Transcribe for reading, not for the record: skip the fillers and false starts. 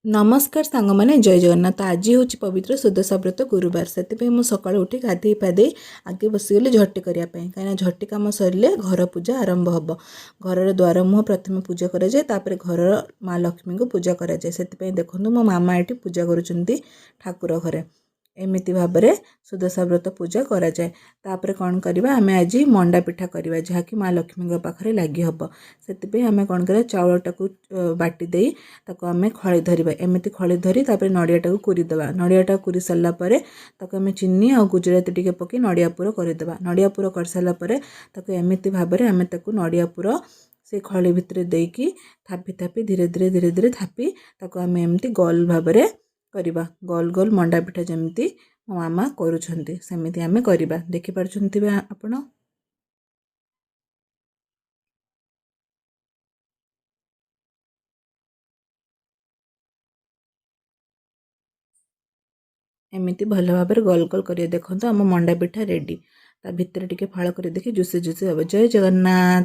ନମସ୍କାର ସାଙ୍ଗମାନେ, ଜୟ ଜଗନ୍ନାଥ। ଆଜି ହେଉଛି ପବିତ୍ର ସୁଦଶା ବ୍ରତ ଗୁରୁବାର। ସେଥିପାଇଁ ମୁଁ ସକାଳୁ ଉଠି ଗାଧେଇ ପାଧେଇ ଆଗେ ବସିଗଲି ଝଟି କରିବା ପାଇଁ, କାହିଁକିନା ଝଟି କାମ ସରିଲେ ଘର ପୂଜା ଆରମ୍ଭ ହେବ। ଘରର ଦ୍ୱାର ମୁହଁ ପ୍ରଥମେ ପୂଜା କରାଯାଏ, ତାପରେ ଘରର ମା ଲକ୍ଷ୍ମୀଙ୍କୁ ପୂଜା କରାଯାଏ। ସେଥିପାଇଁ ଦେଖନ୍ତୁ, ମୋ ମାମା ଏଠି ପୂଜା କରୁଛନ୍ତି ଠାକୁର ଘରେ। ଏମିତି ଭାବରେ ସୁଦଶା ବ୍ରତ ପୂଜା କରାଯାଏ। ତାପରେ କ'ଣ କରିବା? ଆମେ ଆଜି ମଣ୍ଡା ପିଠା କରିବା, ଯାହାକି ମା ଲକ୍ଷ୍ମୀଙ୍କ ପାଖରେ ଲାଗି ହେବ। ସେଥିପାଇଁ ଆମେ କ'ଣ କରିବା? ଚାଉଳଟାକୁ ବାଟି ଦେଇ ତାକୁ ଆମେ ଖଳି ଧରିବା। ଏମିତି ଖଳି ଧରି ତାପରେ ନଡ଼ିଆଟାକୁ କୁରିଦେବା। ନଡ଼ିଆଟା କୁରି ସାରିଲା ପରେ ତାକୁ ଆମେ ଚିନି ଆଉ ଗୁଜୁରାତି ଟିକେ ପକାଇ ନଡ଼ିଆ ପୁର କରିଦେବା। ନଡ଼ିଆ ପୁର କରିସାରିଲା ପରେ ତାକୁ ଏମିତି ଭାବରେ ଆମେ ତାକୁ ନଡ଼ିଆ ପୁର ସେ ଖଳି ଭିତରେ ଦେଇକି ଥାପି ଥାପି, ଧୀରେ ଧୀରେ ଧୀରେ ଧୀରେ ଥାପି ତାକୁ ଆମେ ଏମିତି ଗୋଲ ଭାବରେ କରିବା। ଗୋଲ ଗୋଲ ମଣ୍ଡା ପିଠା ଯେମିତି ମୋ ମାମା କରୁଛନ୍ତି, ସେମିତି ଆମେ କରିବା। ଦେଖିପାରୁଛନ୍ତି ଆପଣ? ଏମିତି ଭଲ ଭାବରେ ଗୋଲ ଗୋଲ କରିବା। ଦେଖନ୍ତୁ, ଆମ ମଣ୍ଡା ପିଠା ରେଡ଼ି। ତା ଭିତରେ ଟିକେ ଫାଳ କରି ଦେଖି ଜୁସି ଜୁସି ହେବ। ଜୟ ଜଗନ୍ନାଥ।